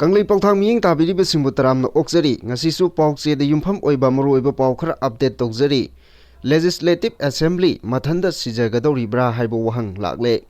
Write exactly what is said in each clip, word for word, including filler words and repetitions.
ꯀꯪꯂꯩ ꯄꯥꯎꯊꯥꯡ ꯃꯤꯠꯌꯦꯡ ꯇꯥꯕꯤꯔꯤꯕꯁꯤꯡꯕꯨ ꯇꯔꯥꯝꯅ ꯑꯣꯛꯆꯔꯤ꯫ ꯉꯁꯤꯁꯨ ꯄꯥꯎꯆꯦꯗ ꯌꯨꯝꯐꯝ ꯑꯣꯏꯕ ꯃꯔꯨꯑꯣꯏꯕ ꯄꯥꯎ ꯈꯔ update ꯇꯧꯖꯔꯤ꯫ Legislative Assembly ꯃꯊꯟꯇ ꯁꯤꯖꯒꯗꯧꯔꯤꯕ꯭ꯔꯥ ꯍꯥꯏꯕ ꯋꯥꯍꯪ ꯂꯥꯛꯂꯦ꯫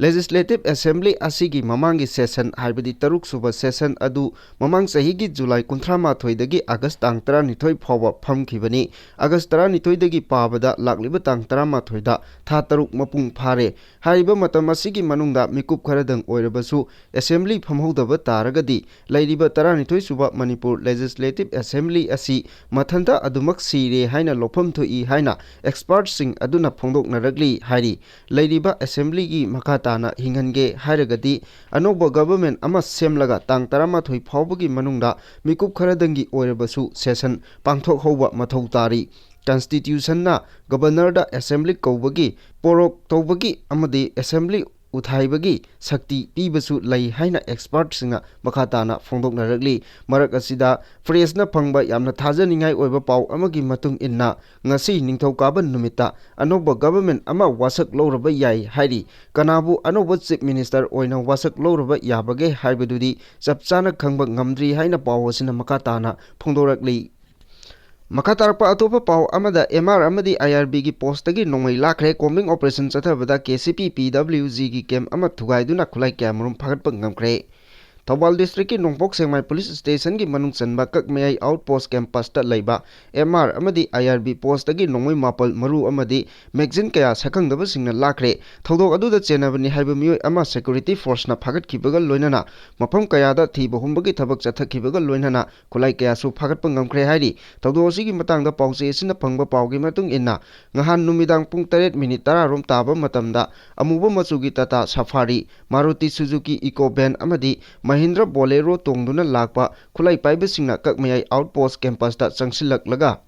Legislative Assembly ꯑꯁꯤꯒꯤ ꯃꯃꯥꯡꯒꯤ session, ꯍꯥꯏꯕꯗꯤ ꯇꯔꯨꯛ ꯁꯨꯕ session ꯑꯗꯨ ꯃꯃꯥꯡ ꯆꯍꯤꯒꯤ ꯖꯨꯂꯥꯏ ꯀꯨꯟꯊ꯭ꯔꯥ ꯃꯥꯊꯣꯏꯗꯒꯤ ꯑꯥꯒꯁ ꯇꯥꯡ ꯇꯔꯥꯅꯤꯊꯣꯏ ꯐꯥꯎꯕ ꯐꯝꯈꯤꯕꯅꯤ꯫ ꯑꯥꯒꯁ ꯇꯔꯥꯅꯤꯊꯣꯏꯗꯒꯤ ꯄꯥꯕꯗ ꯂꯥꯛꯂꯤꯕ ꯇꯥꯡ ꯇꯔꯥꯃꯥꯊꯣꯏꯗ ꯊꯥ ꯇꯔꯨꯛ ꯃꯄꯨꯡ ꯐꯥꯔꯦ꯫ ꯍꯥꯏꯔꯤꯕ ꯃꯇꯝ ꯑꯁꯤꯒꯤ ꯃꯅꯨꯡꯗ ꯃꯤꯀꯨꯞ ꯈꯔꯗꯪ ꯑꯣꯏꯔꯕꯁꯨ assembly ꯐꯝꯍꯧꯗꯕ ꯇꯥꯔꯒꯗꯤ ꯂꯩꯔꯤꯕ ꯇꯔꯥꯅꯤꯊꯣꯏ ꯁꯨꯕ ꯃꯅꯤꯄꯨꯔ Legislative Assembly ꯑꯁꯤ ꯃꯊꯟꯇ ꯑꯗꯨꯃꯛ ꯁꯤꯔꯦ ꯍꯥꯏꯅ ꯂꯧꯐꯝ ꯊꯣꯛꯏ ꯍꯥꯏꯅ expertꯁꯤꯡ ꯑꯗꯨꯅ ꯐꯣꯡꯗꯣꯛꯅꯔꯛꯂꯤ ꯍꯥꯏꯔꯤ꯫ ꯂꯩꯔꯤꯕ assemblyꯒꯤ ꯃꯈꯥ ꯇꯥꯅ ꯍꯤꯡꯍꯟꯒꯦ ꯍꯥꯏꯔꯒꯗꯤ ꯑꯅꯧꯕ government ꯑꯃ ꯁꯦꯝꯂꯒ ꯇꯥꯡ ꯇꯔꯥꯃꯥꯊꯣꯏ ꯐꯥꯎꯕꯒꯤ ꯃꯅꯨꯡꯗ ꯃꯤꯀꯨꯞ ꯈꯔꯗꯪꯒꯤ ꯑꯣꯏꯔꯕꯁꯨ session ꯄꯥꯡꯊꯣꯛꯍꯧꯕ ꯃꯊꯧ ꯇꯥꯔꯤ꯫ Constitutionꯅ governorꯗ assembly ꯀꯧꯕꯒꯤ, ꯄꯣꯔꯣꯛ ꯇꯧꯕꯒꯤ ꯑꯃꯗꯤ assembly ꯎꯊꯥꯏꯕꯒꯤ ꯁꯛꯇꯤ ꯄꯤꯕꯁꯨ ꯂꯩ ꯍꯥꯏꯅ expertꯁꯤꯡꯅ ꯃꯈꯥ ꯇꯥꯅ ꯐꯣꯡꯗꯣꯛꯅꯔꯛꯂꯤ꯫ ꯃꯔꯛ ꯑꯁꯤꯗ pressꯅ ꯐꯪꯕ ꯌꯥꯝꯅ ꯊꯥꯖꯅꯤꯡꯉꯥꯏ ꯑꯣꯏꯕ ꯄꯥꯎ ꯑꯃꯒꯤ ꯃꯇꯨꯡ ꯏꯟꯅ, ꯉꯁꯤ ꯅꯤꯡꯊꯧꯀꯥꯕ ꯅꯨꯃꯤꯠꯇ ꯑꯅꯧꯕ government ꯑꯃ ꯋꯥꯁꯛ ꯂꯧꯔꯕ ꯌꯥꯏ ꯍꯥꯏꯔꯤ꯫ ꯀꯅꯥꯕꯨ ꯑꯅꯧꯕ Chief Minister ꯑꯣꯏꯅ ꯋꯥꯁꯛ ꯂꯧꯔꯕ ꯌꯥꯕꯒꯦ ꯍꯥꯏꯕꯗꯨꯗꯤ ꯆꯞ ꯆꯥꯅ ꯈꯪꯕ ꯉꯝꯗ꯭ꯔꯤ ꯍꯥꯏꯅ ꯄꯥꯎ ꯑꯁꯤꯅ ꯃꯈꯥ ꯇꯥꯅ ꯐꯣꯡꯗꯣꯔꯛꯂꯤ꯫ ꯃꯈꯥ ꯇꯥꯔꯛꯄ ꯑꯇꯣꯞꯄ ꯄꯥꯎ ꯑꯃꯗ, M R ꯑꯃꯗꯤ I R Bꯒꯤ postꯇꯒꯤ ꯅꯣꯡꯃꯩ ꯂꯥꯛꯈ꯭ꯔꯦ꯫ Combing operation ꯆꯠꯊꯕꯗ K C P P W Gꯒꯤ camp ꯑꯃ ꯊꯨꯒꯥꯏꯗꯨꯅ ꯈꯨꯠꯂꯥꯏ ꯀꯌꯥꯃꯔꯨꯝ ꯐꯥꯒꯠꯄ ꯉꯝꯈ꯭ꯔꯦ꯫ ꯊꯧꯕꯥꯜ districtꯀꯤ ꯅꯣꯡꯄꯣꯛ ꯁꯦꯛꯃꯥꯏ police stationꯒꯤ ꯃꯅꯨꯡ ꯆꯟꯕ ꯀꯛꯃꯌꯥꯏ outpost campusꯇ ꯂꯩꯕ M R ꯑꯃꯗꯤ I R B postꯇꯒꯤ ꯅꯣꯡꯃꯩ ꯃꯥꯄꯜ, ꯃꯔꯨ ꯑꯃꯗꯤ magazine ꯀꯌꯥ ꯁꯛꯈꯪꯗꯕꯁꯤꯡꯅ ꯂꯥꯛꯈ꯭ꯔꯦ꯫ ꯊꯧꯗꯣꯛ ꯑꯗꯨꯗ ꯆꯦꯟꯅꯕꯅꯤ ꯍꯥꯏꯕ ꯃꯤꯑꯣꯏ ꯑꯃ security forceꯅ ꯐꯥꯒꯠꯈꯤꯕꯒ ꯂꯣꯏꯅꯅ ꯃꯐꯝ ꯀꯌꯥꯗ ꯊꯤꯕ ꯍꯨꯝꯕꯒꯤ ꯊꯕꯛ ꯆꯠꯊꯈꯤꯕꯒ ꯂꯣꯏꯅꯅ ꯈꯨꯠꯂꯥꯏ ꯀꯌꯥꯁꯨ ꯐꯥꯒꯠꯄ ꯉꯝꯈ꯭ꯔꯦ ꯍꯥꯏꯔꯤ꯫ ꯊꯧꯗꯣꯛ ꯑꯁꯤꯒꯤ ꯃꯇꯥꯡꯗ ꯄꯥꯎꯆꯦ ꯑꯁꯤꯅ ꯐꯪꯕ ꯄꯥꯎꯒꯤ ꯃꯇꯨꯡ ꯏꯟꯅ, ꯉꯍꯥꯟ ꯅꯨꯃꯤꯗꯥꯡ ꯄꯨꯡ ꯇꯔꯦꯠ minute ꯇꯔꯥ ꯔꯣꯝ ꯇꯥꯕ ꯃꯇꯝꯗ ꯑꯃꯨꯕ ꯃꯆꯨꯒꯤ Tata Safari, Maruti Suzuki Eeco van ꯑꯃꯗꯤ Mahindra Bolero ꯇꯣꯡꯗꯨꯅ ꯂꯥꯛꯄ ꯈꯨꯠꯂꯥꯏ ꯄꯥꯏꯕꯁꯤꯡꯅ ꯀꯛꯃꯌꯥꯏ outpost campusꯇ ꯆꯪꯁꯤꯜꯂꯛꯂꯒ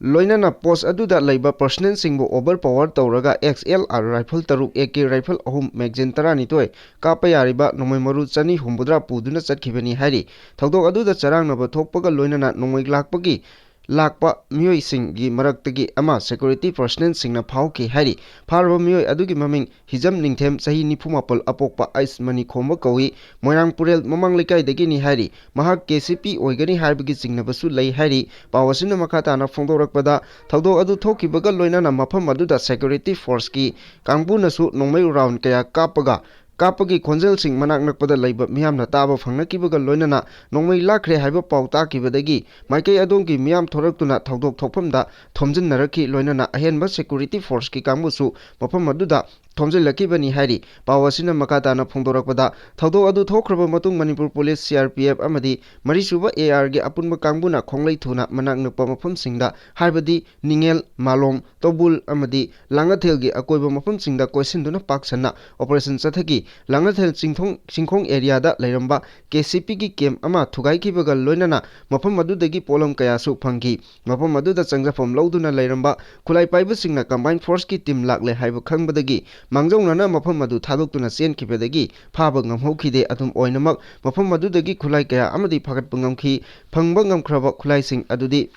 ꯂꯣꯏꯅꯅ post ꯑꯗꯨꯗ ꯂꯩꯕ personnelꯁꯤꯡꯕꯨ overpower ꯇꯧꯔꯒ X L R rifle ꯇꯔꯨꯛ, A K rifle ꯑꯍꯨꯝ, magazine ꯇꯔꯥꯅꯤꯊꯣꯏ, ꯀꯥꯞꯄ ꯌꯥꯔꯤꯕ ꯅꯣꯡꯃꯩ ꯃꯔꯨ ꯆꯅꯤ ꯍꯨꯝꯐꯨꯇꯔꯥ ꯄꯨꯗꯨꯅ ꯆꯠꯈꯤꯕꯅꯤ ꯍꯥꯏꯔꯤ꯫ ꯊꯧꯗꯣꯛ ꯑꯗꯨꯗ ꯆꯔꯥꯡꯅꯕ ꯊꯣꯛꯄꯒ ꯂꯣꯏꯅꯅ ꯅꯣꯡꯃꯩ ꯂꯥꯛꯄꯒꯤ ꯂꯥꯛꯄ ꯃꯤꯑꯣꯏꯁꯤꯡꯒꯤ ꯃꯔꯛꯇꯒꯤ ꯑꯃ security personnelꯁꯤꯡꯅ ꯐꯥꯍꯧꯈꯤ ꯍꯥꯏꯔꯤ꯫ ꯐꯥꯔꯕ ꯃꯤꯑꯣꯏ ꯑꯗꯨꯒꯤ ꯃꯃꯤꯡ ꯍꯤꯖꯝ ꯅꯤꯡꯊꯦꯝ, ꯆꯍꯤ ꯅꯤꯐꯨ ꯃꯥꯄꯜ, ꯑꯄꯣꯛꯄ ꯑꯥꯏꯁ ꯃꯅꯤ ꯈꯣꯝꯕ ꯀꯧꯏ꯫ ꯃꯣꯏꯔꯥꯡ ꯄꯨꯔꯦꯜ ꯃꯃꯥꯡ ꯂꯩꯀꯥꯏꯗꯒꯤꯅꯤ ꯍꯥꯏꯔꯤ꯫ ꯃꯍꯥꯛ KCP ꯑꯣꯏꯒꯅꯤ ꯍꯥꯏꯕꯒꯤ ꯆꯤꯡꯅꯕꯁꯨ ꯂꯩ ꯍꯥꯏꯔꯤ꯫ ꯄꯥꯎ ꯑꯁꯤꯅ ꯃꯈꯥ ꯇꯥꯅ ꯐꯣꯡꯗꯣꯔꯛꯄꯗ, ꯊꯧꯗꯣꯛ ꯑꯗꯨ ꯊꯣꯛꯈꯤꯕꯒ ꯂꯣꯏꯅꯅ ꯃꯐꯝ ꯑꯗꯨꯗ security forceꯀꯤ ꯀꯥꯡꯕꯨꯅꯁꯨ ꯅꯣꯡꯃꯩ round ꯀꯌꯥ ꯀꯥꯞꯄꯒ, ꯀꯥꯞꯄꯒꯤ ꯈꯣꯟꯖꯦꯜꯁꯤꯡ ꯃꯅꯥꯛ ꯅꯛꯄꯗ ꯂꯩꯕ ꯃꯤꯌꯥꯝꯅ ꯇꯥꯕ ꯐꯪꯅꯈꯤꯕꯒ ꯂꯣꯏꯅꯅ ꯅꯣꯡꯃꯩ ꯂꯥꯛꯈ꯭ꯔꯦ ꯍꯥꯏꯕ ꯄꯥꯎ ꯇꯥꯈꯤꯕꯗꯒꯤ ꯃꯥꯏꯀꯩ ꯑꯗꯣꯝꯒꯤ ꯃꯤꯌꯥꯝ ꯊꯣꯔꯛꯇꯨꯅ ꯊꯧꯗꯣꯛ ꯊꯣꯛꯐꯝꯗ ꯊꯣꯝꯖꯤꯟꯅꯔꯛꯈꯤ꯫ ꯂꯣꯏꯅꯅ ꯑꯍꯦꯟꯕ security forceꯀꯤ ꯀꯥꯡꯕꯨꯁꯨ ꯃꯐꯝ ꯑꯗꯨꯗ ꯊꯣꯝꯖꯤꯜꯂꯛꯈꯤꯕꯅꯤ ꯍꯥꯏꯔꯤ꯫ ꯄꯥꯎ ꯑꯁꯤꯅ ꯃꯈꯥ ꯇꯥꯅ ꯐꯣꯡꯗꯣꯔꯛꯄꯗ, ꯊꯧꯗꯣꯛ ꯑꯗꯨ ꯊꯣꯛꯈ꯭ꯔꯕ ꯃꯇꯨꯡ ꯃꯅꯤꯄꯨꯔ ꯄꯨꯂꯤꯁ, CRPF ꯑꯃꯗꯤ ꯃꯔꯤꯁꯨꯕ ARꯒꯤ ꯑꯄꯨꯟꯕ ꯀꯥꯡꯕꯨꯅ ꯈꯣꯡꯂꯩ ꯊꯨꯅ ꯃꯅꯥꯛ ꯅꯛꯄ ꯃꯐꯝꯁꯤꯡꯗ, ꯍꯥꯏꯕꯗꯤ ꯅꯤꯉꯦꯜ, ꯃꯥꯂꯣꯝ, ꯇꯧꯕꯨꯜ ꯑꯃꯗꯤ ꯂꯥꯡꯉꯊꯦꯜꯒꯤ ꯑꯀꯣꯏꯕ ꯃꯐꯝꯁꯤꯡꯗ ꯀꯣꯏꯁꯤꯟꯗꯨꯅ ꯄꯥꯛ ꯁꯟꯅ operation ꯆꯠꯊꯈꯤ꯫ ꯂꯥꯡꯉꯊꯦꯜ ꯆꯤꯡꯊꯣꯡ-, ꯆꯤꯡꯈꯣꯡ areaꯗ ꯂꯩꯔꯝꯕ KCPꯒꯤ camp ꯑꯃ ꯊꯨꯒꯥꯏꯈꯤꯕꯒ ꯂꯣꯏꯅꯅ ꯃꯐꯝ ꯑꯗꯨꯗꯒꯤ ꯄꯣꯠꯂꯝ ꯀꯌꯥꯁꯨ ꯐꯪꯈꯤ꯫ ꯃꯐꯝ ꯑꯗꯨꯗ ꯆꯪꯖꯐꯝ ꯂꯧꯗꯨꯅ ꯂꯩꯔꯝꯕ ꯈꯨꯠꯂꯥꯏ ꯄꯥꯏꯕꯁꯤꯡꯅ combined forceꯀꯤ team ꯂꯥꯛꯂꯦ ꯍꯥꯏꯕ ꯈꯪꯕꯗꯒꯤ ꯃꯥꯡꯖꯧꯅꯅ ꯃꯐꯝ ꯑꯗꯨ ꯊꯥꯗꯣꯛꯇꯨꯅ ꯆꯦꯟꯈꯤꯕꯗꯒꯤ ꯐꯥꯕ ꯉꯝꯍꯧꯈꯤꯗꯦ꯫ ꯑꯗꯨꯝ ꯑꯣꯏꯅꯃꯛ, ꯃꯐꯝ ꯑꯗꯨꯗꯒꯤ ꯈꯨꯠꯂꯥꯏ ꯀꯌꯥ ꯑꯃꯗꯤ ꯐꯥꯒꯠꯄ ꯉꯝꯈꯤ꯫ ꯐꯪꯕ ꯉꯝꯈ꯭ꯔꯕ ꯈꯨꯠꯂꯥꯏꯁꯤꯡ ꯑꯗꯨꯗꯤ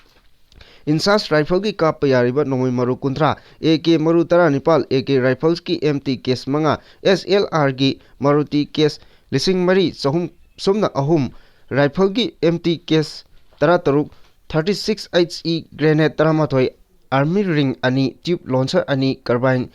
INSAS rifleꯒꯤ ꯀꯥꯞꯄ ꯌꯥꯔꯤꯕ ꯅꯣꯡꯃꯩ ꯃꯔꯨ ꯀꯨꯟꯊ꯭ꯔꯥ, AK ꯃꯔꯨ ꯇꯔꯥꯅꯤꯄꯥꯜ, AK riflesꯀꯤ empty case ꯃꯉꯥ, SLRꯒꯤ ꯃꯔꯨꯇꯤ case ꯂꯤꯁꯤꯡ ꯃꯔꯤ ꯆꯍꯨꯝ ꯁꯨꯞꯅ ꯑꯍꯨꯝ, rifleꯒꯤ empty case ꯇꯔꯥꯇꯔꯨꯛ, thirty-six HE grenade ꯇꯔꯥꯃꯥꯊꯣꯏ, army ring ꯑꯅꯤ, tube launcher ꯑꯅꯤ, carbine,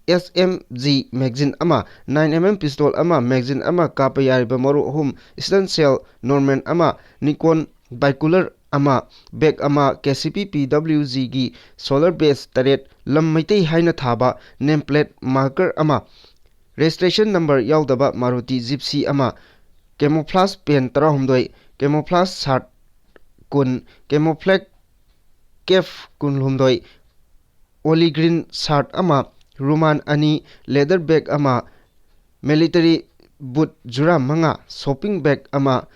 SMG magazine ꯑꯃ, nine MM pistol ꯑꯃ, magazine ꯑꯃ, ꯀꯥꯞꯄ ꯌꯥꯔꯤꯕ ꯃꯔꯨ ꯑꯍꯨꯝ, stun shell normal ꯑꯃ, Nikon binocular ꯑꯃ, bag ꯑꯃ, KCP PWGꯒꯤ solar base ꯇꯔꯦꯠ, ꯂꯝ ꯃꯩꯇꯩ ꯍꯥꯏꯅ ꯊꯥꯕ name plate marker ꯑꯃ, registration number ꯌꯥꯎꯗꯕ Maruti Gypsy ꯑꯃ, camouflage pant ꯇꯔꯥꯍꯨꯝꯗꯣꯏ, camouflage shirt ꯀꯨꯟ, camouflage cap ꯀꯨꯟꯍꯨꯝꯗꯣꯏ, olivgreen shirt ꯑꯃ, ꯔꯨꯃꯥꯟ ꯑꯅꯤ, leather bag ꯑꯃ, military boot ꯖꯨꯔꯥ ꯃꯉꯥ, shopping bag ꯑꯃ,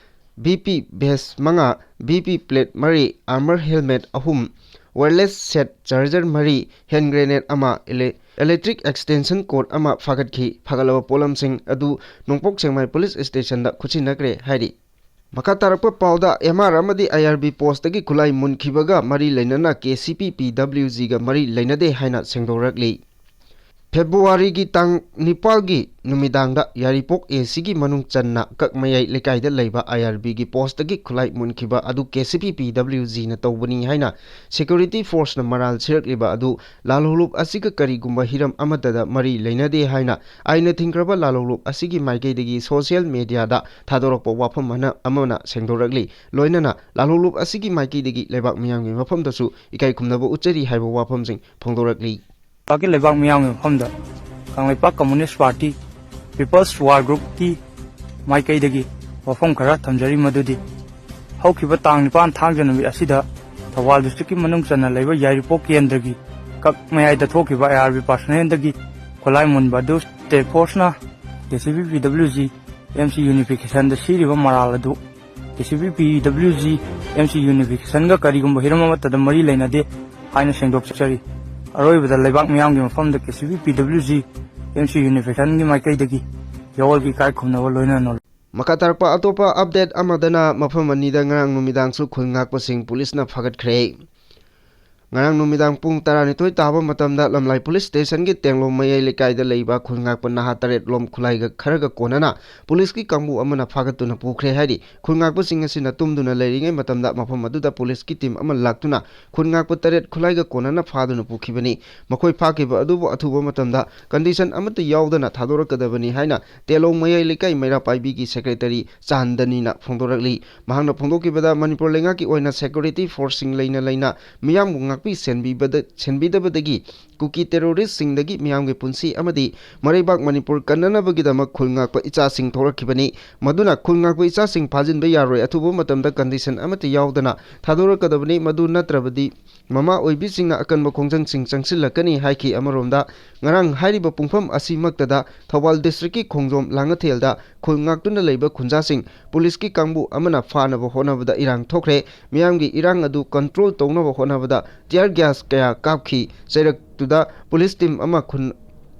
BP vest ꯃꯉꯥ, BP plate ꯃꯔꯤ, armor helmet ꯑꯍꯨꯝ, wireless set charger ꯃꯔꯤ, hand grenade ꯑꯃ, ele-, electric extension cord ꯑꯃ ꯐꯥꯒꯠꯈꯤ꯫ ꯐꯥꯒꯠꯂꯕ ꯄꯣꯠꯂꯝꯁꯤꯡ ꯑꯗꯨ ꯅꯣꯡꯄꯣꯛ ꯁꯦꯛꯃꯥꯏ police stationꯗ ꯈꯨꯠꯁꯤꯟꯅꯈ꯭ꯔꯦ ꯍꯥꯏꯔꯤ꯫ ꯃꯈꯥ ꯇꯥꯔꯛꯄ ꯄꯥꯎꯗ, ꯑꯦꯝ ꯑꯥꯔ ꯑꯃꯗꯤ ꯑꯥꯏ ꯑꯥꯔ ꯕꯤ ꯄꯣꯁꯇꯒꯤ ꯈꯨꯠꯂꯥꯏ ꯃꯨꯟꯈꯤꯕꯒ ꯃꯔꯤ ꯂꯩꯅꯅ ꯀꯦ ꯁꯤ ꯄꯤ ꯄꯤ ꯗꯕ꯭ꯂꯤꯎ ꯖꯤꯒ ꯃꯔꯤ ꯂꯩꯅꯗꯦ ꯍꯥꯏꯅ ꯁꯦꯡꯗꯣꯔꯛꯂꯤ꯫ ꯐꯦꯕ꯭ꯔꯨꯋꯥꯔꯤꯒꯤ ꯇꯥꯡ ꯅꯤꯄꯥꯜꯒꯤ ꯅꯨꯃꯤꯗꯥꯡꯗ ꯌꯥꯏꯔꯤꯄꯣꯛ ꯑꯦ ꯁꯤꯒꯤ ꯃꯅꯨꯡ ꯆꯟꯅ ꯀꯛꯃꯌꯥꯏ ꯂꯩꯀꯥꯏꯗ ꯂꯩꯕ ꯑꯥꯏ ꯑꯥꯔ ꯕꯤꯒꯤ ꯄꯣꯁꯇꯒꯤ ꯈꯨꯠꯂꯥꯏ ꯃꯨꯟꯈꯤꯕ ꯑꯗꯨ ꯀꯦ ꯁꯤ ꯄꯤ ꯄꯤ ꯗꯕ꯭ꯂꯤꯎ ꯖꯤꯅ ꯇꯧꯕꯅꯤ ꯍꯥꯏꯅ ꯁꯦꯀ꯭ꯌꯨꯔꯤꯇꯤ ꯐꯣꯔꯁꯅ ꯃꯔꯥꯜ ꯁꯤꯔꯛꯂꯤꯕ ꯑꯗꯨ ꯂꯥꯜꯍꯧꯂꯨꯞ ꯑꯁꯤꯒ ꯀꯔꯤꯒꯨꯝꯕ ꯍꯤꯔꯝ ꯑꯃꯠꯇꯗ ꯃꯔꯤ ꯂꯩꯅꯗꯦ ꯍꯥꯏꯅ ꯑꯥꯏꯟꯅ ꯊꯤꯡꯈ꯭ꯔꯕ ꯂꯥꯜꯍꯧꯂꯨꯞ ꯑꯁꯤꯒꯤ ꯃꯥꯏꯀꯩꯗꯒꯤ ꯁꯣꯁꯤꯌꯦꯜ ꯃꯦꯗꯤꯌꯥꯗ ꯊꯥꯗꯣꯔꯛꯄ ꯋꯥꯐꯝ ꯑꯃꯅ, ꯑꯃꯅ ꯁꯦꯡꯗꯣꯔꯛꯂꯤ꯫ ꯂꯣꯏꯅꯅ ꯂꯥꯜꯍꯧꯂꯨꯞ ꯑꯁꯤꯒꯤ ꯃꯥꯏꯀꯩꯗꯒꯤ ꯂꯩꯕꯥꯛ ꯃꯤꯌꯥꯝꯒꯤ ꯃꯐꯝꯗꯁꯨ ꯏꯀꯥꯏ ꯈꯨꯝꯅꯕ ꯎꯠꯆꯔꯤ ꯍꯥꯏꯕ ꯋꯥꯐꯝꯁꯤꯡ ꯐꯣꯡꯗꯣꯔꯛꯂꯤ꯫ ꯂꯩꯕꯥꯛꯀꯤ ꯂꯩꯕꯥꯛ ꯃꯤꯌꯥꯝꯒꯤ ꯃꯐꯝꯗ Kangleipak communist party peoples war ꯒ꯭ꯔꯨꯞꯀꯤ ꯃꯥꯏꯀꯩꯗꯒꯤ ꯋꯥꯐꯝ ꯈꯔ ꯊꯝꯖꯔꯤ, ꯃꯗꯨꯗꯤ ꯍꯧꯈꯤꯕ ꯇꯥꯡ ꯅꯤꯄꯥꯟ ꯊꯥꯡꯖ ꯅꯨꯃꯤꯠ ꯑꯁꯤꯗ ꯊꯧꯕꯥꯜ ꯗꯤꯁꯇ꯭ꯔꯤꯛꯀꯤ ꯃꯅꯨꯡ ꯆꯟꯅ ꯂꯩꯕ ꯌꯥꯏꯔꯤꯄꯣꯛ ꯀꯦꯟꯗ꯭ꯔꯒꯤ ꯀꯛ ꯃꯌꯥꯏꯗ ꯊꯣꯛꯈꯤꯕ ꯑꯥꯏ ꯑꯥꯔ ꯕꯤ ꯄꯥꯔꯁꯅꯦꯜꯗꯒꯤ ꯈꯨꯠꯂꯥꯏ ꯃꯨꯟꯕ ꯑꯗꯨ ꯁ꯭ꯇꯦꯠ ꯐꯣꯔꯁꯅ K C B P W G M C ꯌꯨꯅꯤꯐꯤꯀꯦꯁꯟꯗ ꯁꯤꯔꯤꯕ ꯃꯔꯥꯜ ꯑꯗꯨ K C B P W G M C ꯌꯨꯅꯤꯐꯤꯀꯦꯁꯟꯒ ꯀꯔꯤꯒꯨꯝꯕ ꯍꯤꯔꯝ ꯑꯃꯠꯇꯗ ꯃꯔꯤ ꯂꯩꯅꯗꯦ ꯍꯥꯏꯅ ꯁꯦꯡꯗꯣꯛꯆꯔꯤ꯫ ꯑꯔꯣꯏꯕꯗ ꯂꯩꯕꯥꯛ ꯃꯤꯌꯥꯝꯒꯤ ꯃꯐꯝꯗ K C B P W G M C ꯌꯨꯅꯤꯐꯤꯀꯦꯁꯟꯒꯤ ꯃꯥꯏꯀꯩꯗꯒꯤ ꯌꯥꯑꯣꯜꯒꯤ ꯏꯀꯥꯏ ꯈꯨꯝꯅꯕ ꯂꯣꯏꯅꯅ ꯅꯣꯜꯂꯤ꯫ ꯃꯈꯥ ꯇꯥꯔꯛꯄ ꯑꯇꯣꯞꯄ ꯑꯞꯗꯦꯠ ꯑꯃꯗꯅ, ꯃꯐꯝ ꯑꯅꯤꯗ ꯉꯔꯥꯡ ꯅꯨꯃꯤꯗꯥꯡꯁꯨ ꯈꯨꯜ ꯉꯥꯛꯄꯁꯤꯡ ꯄꯨꯂꯤꯁꯅ ꯐꯥꯒꯠꯈ꯭ꯔꯦ꯫ ꯉꯔꯥꯡ ꯅꯨꯃꯤꯗꯥꯡ ꯄꯨꯡ ꯇꯔꯥꯅꯤꯊꯣꯏ ꯇꯥꯕ ꯃꯇꯝꯗ ꯂꯝꯂꯥꯏ ꯄꯨꯂꯤꯁ ꯁ꯭ꯇꯦꯁꯟꯒꯤ ꯇꯦꯡꯂꯣꯡ ꯃꯌꯥꯏ ꯂꯩꯀꯥꯏꯗ ꯂꯩꯕ ꯈꯨꯜ ꯉꯥꯛꯄ ꯅꯍꯥ ꯇꯔꯦꯠ ꯂꯣꯝ ꯈꯨꯠꯂꯥꯏꯒ ꯈꯔꯒ ꯀꯣꯟꯅꯅ ꯄꯨꯂꯤꯁꯀꯤ ꯀꯥꯡꯕꯨ ꯑꯃꯅ ꯐꯥꯒꯠꯇꯨꯅ ꯄꯨꯈ꯭ꯔꯦ ꯍꯥꯏꯔꯤ꯫ ꯈꯨꯜ ꯉꯥꯛꯄꯁꯤꯡ ꯑꯁꯤꯅ ꯇꯨꯝꯗꯨꯅ ꯂꯩꯔꯤꯉꯩ ꯃꯇꯝꯗ ꯃꯐꯝ ꯑꯗꯨꯗ ꯄꯨꯂꯤꯁꯀꯤ ꯇꯤꯝ ꯑꯃ ꯂꯥꯛꯇꯨꯅ ꯈꯨꯜ ꯉꯥꯛꯄ ꯇꯔꯦꯠ ꯈꯨꯠꯂꯥꯏꯒ ꯀꯣꯟꯅꯅ ꯐꯥꯗꯨꯅ ꯄꯨꯈꯤꯕꯅꯤ꯫ ꯃꯈꯣꯏ ꯐꯥꯈꯤꯕ ꯑꯗꯨꯕꯨ ꯑꯊꯨꯕ ꯃꯇꯝꯗ ꯀꯟꯗꯤꯁꯟ ꯑꯃꯠꯇ ꯌꯥꯎꯗꯅ ꯊꯥꯗꯣꯔꯛꯀꯗꯕꯅꯤ ꯍꯥꯏꯅ ꯇꯦꯂꯣꯡ ꯃꯌꯥꯏ ꯂꯩꯀꯥꯏ ꯃꯩꯔꯥ ꯄꯥꯏꯕꯤꯒꯤ ꯁꯦꯀ꯭ꯔꯦꯇꯔꯤ ꯆꯥꯟꯗꯅꯤꯅ ꯐꯣꯡꯗꯣꯔꯛꯂꯤ꯫ ꯃꯍꯥꯛꯅ ꯐꯣꯡꯗꯣꯛꯈꯤꯕꯗ, ꯃꯅꯤꯄꯨꯔ ꯂꯩꯉꯥꯛꯀꯤ ꯑꯣꯏꯅ ꯁꯦꯀ꯭ꯌꯨꯔꯤꯇꯤ ꯐꯣꯔꯁꯁꯤꯡ ꯂꯩꯅ ꯂꯩꯅ ꯃꯤꯌꯥꯝꯕꯨ ꯉꯥꯛꯄꯤ ꯁꯦꯟꯕꯤꯕꯗ, ꯁꯦꯟꯕꯤꯗꯕꯗꯒꯤ ꯀꯨꯀꯤ ꯇꯦꯔꯣꯔꯤꯁꯁꯤꯡꯗꯒꯤ ꯃꯤꯌꯥꯝꯒꯤ ꯄꯨꯟꯁꯤ ꯑꯃꯗꯤ ꯃꯔꯩꯕꯥꯛ ꯃꯅꯤꯄꯨꯔ ꯀꯟꯅꯅꯕꯒꯤꯗꯃꯛ ꯈꯨꯜ ꯉꯥꯛꯄ ꯏꯆꯥꯁꯤꯡ ꯊꯣꯛꯂꯛꯈꯤꯕꯅꯤ꯫ ꯃꯗꯨꯅ ꯈꯨꯜ ꯉꯥꯛꯄ ꯏꯆꯥꯁꯤꯡ ꯐꯥꯖꯤꯟꯕ ꯌꯥꯔꯣꯏ, ꯑꯊꯨꯕ ꯃꯇꯝꯗ ꯀꯟꯗꯤꯁꯟ ꯑꯃꯠꯇ ꯌꯥꯎꯗꯅ ꯊꯥꯗꯣꯔꯛꯀꯗꯕꯅꯤ꯫ ꯃꯗꯨ ꯅꯠꯇ꯭ꯔꯕꯗꯤ ꯃꯃꯥ ꯑꯣꯏꯕꯤꯁꯤꯡꯅ ꯑꯀꯟꯕ ꯈꯣꯡꯖꯪꯁꯤꯡ ꯆꯪꯁꯤꯜꯂꯛꯀꯅꯤ ꯍꯥꯏꯈꯤ꯫ ꯑꯃꯔꯣꯝꯗ, ꯉꯔꯥꯡ ꯍꯥꯏꯔꯤꯕ ꯄꯨꯡꯐꯝ ꯑꯁꯤꯃꯛꯇꯗ ꯊꯧꯕꯥꯜ ꯗꯤꯁꯇ꯭ꯔꯤꯛꯀꯤ ꯈꯣꯡꯖꯣꯝ ꯂꯥꯡꯉꯊꯦꯜꯗ ꯈꯨꯜ ꯉꯥꯛꯇꯨꯅ ꯂꯩꯕ ꯈꯨꯟꯖꯥꯁꯤꯡ ꯄꯨꯂꯤꯁꯀꯤ ꯀꯥꯡꯕꯨ ꯑꯃꯅ ꯐꯥꯅꯕ ꯍꯣꯠꯅꯕꯗ ꯏꯔꯥꯡ ꯊꯣꯛꯈ꯭ꯔꯦ꯫ ꯃꯤꯌꯥꯝꯒꯤ ꯏꯔꯥꯡ ꯑꯗꯨ ꯀꯟꯇ꯭ꯔꯣꯜ ꯇꯧꯅꯕ ꯍꯣꯠꯅꯕꯗ ꯇꯤꯌꯔ ꯒ꯭ꯌꯥꯁ ꯀꯌꯥ ꯀꯥꯞꯈꯤ꯫ ꯆꯩꯔꯛꯇꯨꯗ ꯄꯨꯂꯤꯁ ꯇꯤꯝ ꯑꯃ ꯈꯨꯟ,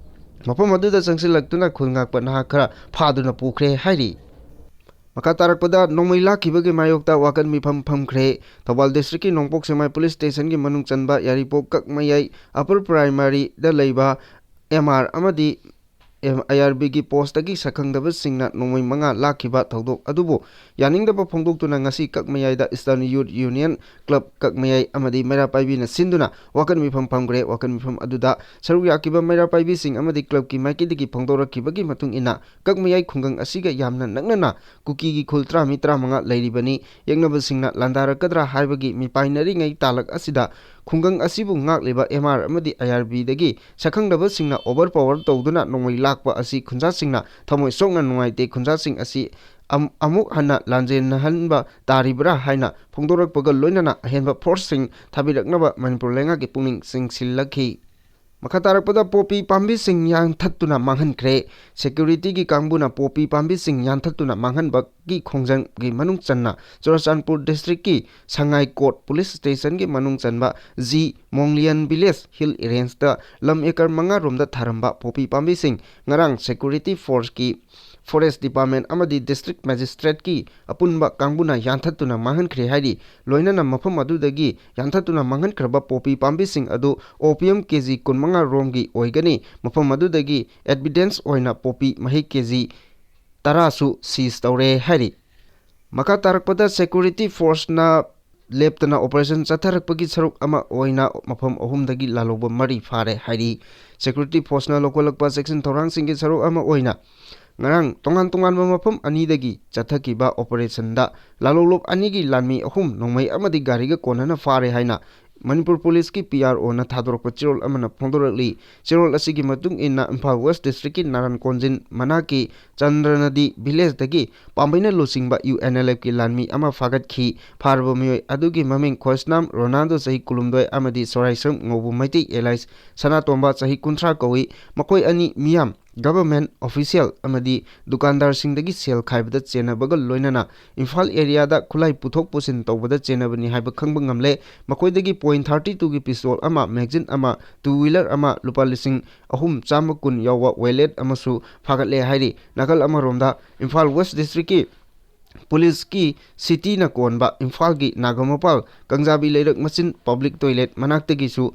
ꯃꯐꯝ ꯑꯗꯨꯗ ꯆꯪꯁꯤꯜꯂꯛꯇꯨꯅ ꯈꯨꯜ ꯉꯥꯛꯄ ꯅꯍꯥ ꯈꯔ ꯐꯥꯗꯨꯅ ꯄꯨꯈ꯭ꯔꯦ ꯍꯥꯏꯔꯤ꯫ ꯃꯈꯥ ꯇꯥꯔꯛꯄꯗ ꯅꯣꯡꯃꯩ ꯂꯥꯛꯈꯤꯕꯒꯤ ꯃꯥꯌꯣꯛꯇ ꯋꯥꯀꯟ ꯃꯤꯐꯝ ꯐꯝꯈ꯭ꯔꯦ꯫ ꯊꯧꯕꯥꯜ district ꯀꯤ ꯅꯣꯡꯄꯣꯛ ꯁꯦꯛꯃꯥꯏ police station ꯒꯤ ꯃꯅꯨꯡ ꯆꯟꯕ ꯌꯥꯏꯔꯤꯄꯣꯛ ꯀꯛꯃꯌꯥꯏ Upper Primary ꯗ ꯂꯩꯕ M R ꯑꯃꯗꯤ M-, I R B ꯒꯤ post ꯇꯒꯤ ꯁꯛꯈꯪꯗꯕꯁꯤꯡꯅ ꯅꯣꯡꯃꯩ ꯃꯉꯥ ꯂꯥꯛꯈꯤꯕ ꯊꯧꯗꯣꯛ ꯑꯗꯨꯕꯨ ꯌꯥꯅꯤꯡꯗꯕ ꯐꯣꯡꯗꯣꯛꯇꯨꯅ ꯉꯁꯤ ꯀꯛꯃꯌꯥꯏꯗ Eastern Youth Union Club ꯀꯛꯃꯌꯥꯏ ꯑꯃꯗꯤ ꯃꯩꯔꯥ ꯄꯥꯏꯕꯤꯅ ꯁꯤꯟꯗꯨꯅ ꯋꯥꯀꯟ ꯃꯤꯐꯝ ꯐꯝꯈ꯭ꯔꯦ꯫ ꯋꯥꯀꯟ ꯃꯤꯐꯝ ꯑꯗꯨꯗ ꯁꯔꯨꯛ ꯌꯥꯈꯤꯕ ꯃꯩꯔꯥ ꯄꯥꯏꯕꯤꯁꯤꯡ ꯑꯃꯗꯤ club ꯀꯤ ꯃꯥꯏꯀꯩꯗꯒꯤ ꯐꯣꯡꯗꯣꯔꯛꯈꯤꯕꯒꯤ ꯃꯇꯨꯡ ꯏꯟꯅ, ꯀꯛꯃꯌꯥꯏ ꯈꯨꯡꯒꯪ ꯑꯁꯤꯒ ꯌꯥꯝꯅ ꯅꯛꯅꯅ ꯀꯨꯀꯤꯒꯤ ꯈꯨꯜ ꯇꯔꯥ ꯃꯤ ꯇꯔꯥꯃꯉꯥ ꯂꯩꯔꯤꯕꯅꯤ꯫ ꯌꯦꯛꯅꯕꯁꯤꯡꯅ ꯂꯥꯟꯗꯥꯔꯛꯀꯗ꯭ꯔꯥ ꯍꯥꯏꯕꯒꯤ ꯃꯤꯄꯥꯏꯅꯔꯤꯉꯩ ꯇꯥꯂꯛ ꯑꯁꯤꯗ ꯈꯨꯡꯒꯪ ꯑꯁꯤꯕꯨ ꯉꯥꯛꯂꯤꯕ M R ꯑꯃꯗꯤ I R B ꯗꯒꯤ ꯁꯛꯈꯪꯗꯕꯁꯤꯡꯅ overpower ꯇꯧꯗꯨꯅ ꯅꯣꯡꯃꯩ ꯂꯥꯛꯄ ꯑꯁꯤ ꯈꯨꯟꯖꯥꯁꯤꯡꯅ ꯊꯃꯣꯏ ꯁꯣꯛꯅ ꯅꯨꯡꯉꯥꯏꯇꯦ꯫ ꯈꯨꯟꯖꯥꯁꯤꯡ ꯑꯁꯤ ꯑꯝ-, ꯑꯃꯨꯛ ꯍꯟꯅ ꯂꯥꯟꯖꯦꯟꯅꯍꯟꯕ ꯇꯥꯔꯤꯕ꯭ꯔꯥ ꯍꯥꯏꯅ ꯐꯣꯡꯗꯣꯔꯛꯄꯒ ꯂꯣꯏꯅꯅ ꯑꯍꯦꯟꯕ force ꯁꯤꯡ ꯊꯥꯕꯤꯔꯛꯅꯕ ꯃꯅꯤꯄꯨꯔ ꯂꯩꯉꯥꯛꯀꯤ ꯄꯨꯛꯅꯤꯡ ꯆꯤꯡꯁꯤꯜꯂꯛꯈꯤ꯫ ꯃꯈꯥ ꯇꯥꯔꯛꯄꯗ ꯄꯣꯄꯤ ꯄꯥꯝꯕꯤꯁꯤꯡ ꯌꯥꯟꯊꯠꯇꯨꯅ ꯃꯥꯡꯍꯟꯈ꯭ꯔꯦ꯫ Security ꯒꯤ ꯀꯥꯡꯕꯨꯅ ꯄꯣꯄꯤ ꯄꯥꯝꯕꯤꯁꯤꯡ ꯌꯥꯟꯊꯠꯇꯨꯅ ꯃꯥꯡꯍꯟꯕꯒꯤ ꯈꯣꯡꯖꯪꯒꯤ ꯃꯅꯨꯡ ꯆꯟꯅ ꯆꯨꯔꯆꯥꯟꯄꯨꯔ district ꯀꯤ ꯁꯉꯥꯏꯀꯣꯠ police station ꯒꯤ ꯃꯅꯨꯡ ꯆꯟꯕ ꯖꯤ ꯃꯣꯡꯂꯤꯌꯟ village hill range ꯇ ꯂꯝ acre ꯃꯉꯥ ꯔꯣꯝꯗ ꯊꯥꯔꯝꯕ ꯄꯣꯄꯤ ꯄꯥꯝꯕꯤꯁꯤꯡ ꯉꯔꯥꯡ security force ꯀꯤ, forest department ꯑꯃꯗꯤ district magistrate ꯀꯤ ꯑꯄꯨꯟꯕ ꯀꯥꯡꯕꯨꯅ ꯌꯥꯟꯊꯠꯇꯨꯅ ꯃꯥꯡꯍꯟꯈ꯭ꯔꯦ ꯍꯥꯏꯔꯤ꯫ ꯂꯣꯏꯅꯅ ꯃꯐꯝ ꯑꯗꯨꯗꯒꯤ ꯌꯥꯟꯊꯠꯇꯨꯅ ꯃꯥꯡꯍꯟꯈ꯭ꯔꯕ ꯄꯣꯄꯤ ꯄꯥꯝꯕꯤꯁꯤꯡ ꯑꯗꯨ opium K G ꯀꯨꯟꯃꯉꯥ ꯔꯣꯝꯒꯤ ꯑꯣꯏꯒꯅꯤ꯫ ꯃꯐꯝ ꯑꯗꯨꯗꯒꯤ evidence ꯑꯣꯏꯅ ꯄꯣꯄꯤ ꯃꯍꯩ K G ꯇꯔꯥꯁꯨ seize ꯇꯧꯔꯦ ꯍꯥꯏꯔꯤ꯫ ꯃꯈꯥ ꯇꯥꯔꯛꯄꯗ security force ꯅ ꯂꯦꯞꯇꯅ operation ꯆꯠꯊꯔꯛꯄꯒꯤ ꯁꯔꯨꯛ ꯑꯃ ꯑꯣꯏꯅ ꯃꯐꯝ ꯑꯍꯨꯝꯗꯒꯤ ꯂꯥꯜꯍꯧꯕ ꯃꯔꯤ ꯐꯥꯔꯦ ꯍꯥꯏꯔꯤ꯫ Security force ꯅ ꯂꯧꯈꯠꯂꯛꯄ ꯆꯦꯛꯁꯤꯟ ꯊꯧꯔꯥꯡꯁꯤꯡꯒꯤ ꯁꯔꯨꯛ ꯑꯃ ꯑꯣꯏꯅ ꯉꯔꯥꯡ ꯇꯣꯉꯥꯟ ꯇꯣꯉꯥꯟꯕ ꯃꯐꯝ ꯑꯅꯤꯗꯒꯤ ꯆꯠꯊꯈꯤꯕ operation ꯗ ꯂꯥꯂꯣꯡꯂꯣꯞ ꯑꯅꯤꯒꯤ ꯂꯥꯟꯃꯤ ꯑꯍꯨꯝ ꯅꯣꯡꯃꯩ ꯑꯃꯗꯤ ꯒꯥꯔꯤꯒ ꯀꯣꯟꯅꯅ ꯐꯥꯔꯦ ꯍꯥꯏꯅ ꯃꯅꯤꯄꯨꯔ police ꯀꯤ P R O ꯅ ꯊꯥꯗꯣꯔꯛꯄ ꯆꯦꯔꯣꯜ ꯑꯃꯅ ꯐꯣꯡꯗꯣꯔꯛꯂꯤ꯫ ꯆꯦꯔꯣꯜ ꯑꯁꯤꯒꯤ ꯃꯇꯨꯡ ꯏꯟꯅ, ꯏꯝꯐꯥꯜ West district ꯀꯤ ꯅꯥꯔꯥꯟ ꯀꯣꯟꯖꯤꯟ ꯃꯅꯥꯛꯀꯤ ꯆꯟꯗ꯭ꯔꯅꯗꯤ village ꯇꯒꯤ ꯄꯥꯝꯕꯩꯅ ꯂꯨꯆꯤꯡꯕ U N L F ꯀꯤ ꯂꯥꯟꯃꯤ ꯑꯃ ꯐꯥꯒꯠꯈꯤ꯫ ꯐꯥꯔꯕ ꯃꯤꯑꯣꯏ ꯑꯗꯨꯒꯤ ꯃꯃꯤꯡ ꯈꯣꯏꯁꯅꯥꯝ ꯔꯣꯅꯥꯜꯗꯣ, ꯆꯍꯤ ꯀꯨꯟꯍꯨꯝꯗꯣꯏ, ꯑꯃꯗꯤ ꯁꯣꯔꯥꯏꯁꯝ ꯉꯧꯕ ꯃꯩꯇꯩ alias ꯁꯅꯥꯇꯣꯝꯕ, ꯆꯍꯤ ꯀꯨꯟꯊ꯭ꯔꯥ ꯀꯧꯏ꯫ ꯃꯈꯣꯏ ꯑꯅꯤ ꯃꯤꯌꯥꯝ, government official ꯑꯃꯗꯤ ꯗꯨꯀꯥꯟꯗꯥꯔꯁꯤꯡꯗꯒꯤ ꯁꯦꯜ ꯈꯥꯏꯕꯗ ꯆꯦꯟꯅꯕꯒ ꯂꯣꯏꯅꯅ ꯏꯝꯐꯥꯜ area ꯗ ꯈꯨꯠꯂꯥꯏ ꯄꯨꯊꯣꯛ ꯄꯨꯁꯤꯟ ꯇꯧꯕꯗ ꯆꯦꯟꯅꯕꯅꯤ ꯍꯥꯏꯕ ꯈꯪꯕ ꯉꯝꯂꯦ꯫ ꯃꯈꯣꯏꯗꯒꯤ point thirty two ꯒꯤ pistol ꯑꯃ, magazine ꯑꯃ, two wheeler ꯑꯃ, ꯂꯨꯄꯥ ꯂꯤꯁꯤꯡ ꯑꯍꯨꯝ ꯆꯥꯝꯃ ꯀꯨꯟ ꯌꯥꯎꯕ wallet ꯑꯃꯁꯨ ꯐꯥꯒꯠꯂꯦ ꯍꯥꯏꯔꯤ꯫ ꯅꯥꯀꯜ ꯑꯃꯔꯣꯝꯗ, ꯏꯝꯐꯥꯜ West district ꯀꯤ ꯄꯨꯂꯤꯁꯀꯤ ꯁꯤꯇꯤꯅ ꯀꯣꯟꯕ ꯏꯝꯐꯥꯜꯒꯤ ꯅꯥꯒꯥꯃꯄꯥꯜ ꯀꯪꯖꯥꯕꯤ ꯂꯩꯔꯛ ꯃꯆꯤꯟ ꯄꯕ꯭ꯂꯤꯛ ꯇꯣꯏꯂꯦꯠ ꯃꯅꯥꯛꯇꯒꯤꯁꯨ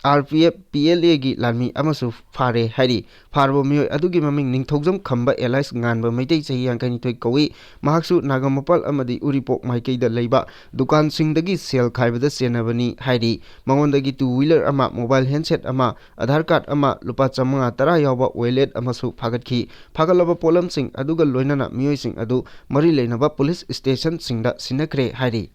R P F, P L ꯑꯦꯒꯤ ꯂꯥꯟꯃꯤ ꯑꯃꯁꯨ ꯐꯥꯔꯦ ꯍꯥꯏꯔꯤ꯫ ꯐꯥꯔꯕ ꯃꯤꯑꯣꯏ ꯑꯗꯨꯒꯤ ꯃꯃꯤꯡ ꯅꯤꯡꯊꯧꯖꯝ ꯈꯝꯕ ꯑꯦꯂꯥꯏꯁ ꯉꯥꯟꯕ ꯃꯩꯇꯩ, ꯆꯍꯤ ꯌꯥꯡꯈꯩꯅꯤꯊꯣꯏ ꯀꯧꯏ꯫ ꯃꯍꯥꯛꯁꯨ ꯅꯥꯒꯥꯃꯄꯥꯜ ꯑꯃꯗꯤ ꯎꯔꯤꯄꯣꯛ ꯃꯥꯏꯀꯩꯗ ꯂꯩꯕ ꯗꯨꯀꯥꯟꯁꯤꯡꯗꯒꯤ ꯁꯦꯜ ꯈꯥꯏꯕꯗ ꯆꯦꯟꯅꯕꯅꯤ ꯍꯥꯏꯔꯤ꯫ ꯃꯉꯣꯟꯗꯒꯤ ꯇꯨ ꯋꯤꯂꯔ ꯑꯃ, ꯃꯣꯕꯥꯏꯜ ꯍꯦꯟꯁꯦꯠ ꯑꯃ, ꯑꯙꯥꯔ ꯀꯥꯔꯗ ꯑꯃ, ꯂꯨꯄꯥ ꯆꯥꯃꯉꯥ ꯇꯔꯥ ꯌꯥꯎꯕ ꯋꯦꯂꯦꯠ ꯑꯃꯁꯨ ꯐꯥꯒꯠꯈꯤ꯫ ꯐꯥꯒꯠꯂꯕ ꯄꯣꯠꯂꯝꯁꯤꯡ ꯑꯗꯨꯒ ꯂꯣꯏꯅꯅ ꯃꯤꯑꯣꯏꯁꯤꯡ ꯑꯗꯨ ꯃꯔꯤ ꯂꯩꯅꯕ ꯄꯨꯂꯤꯁ ꯁ꯭ꯇꯦꯁꯟꯁꯤꯡꯗ ꯁꯤꯟꯅꯈ꯭ꯔꯦ ꯍꯥꯏꯔꯤ꯫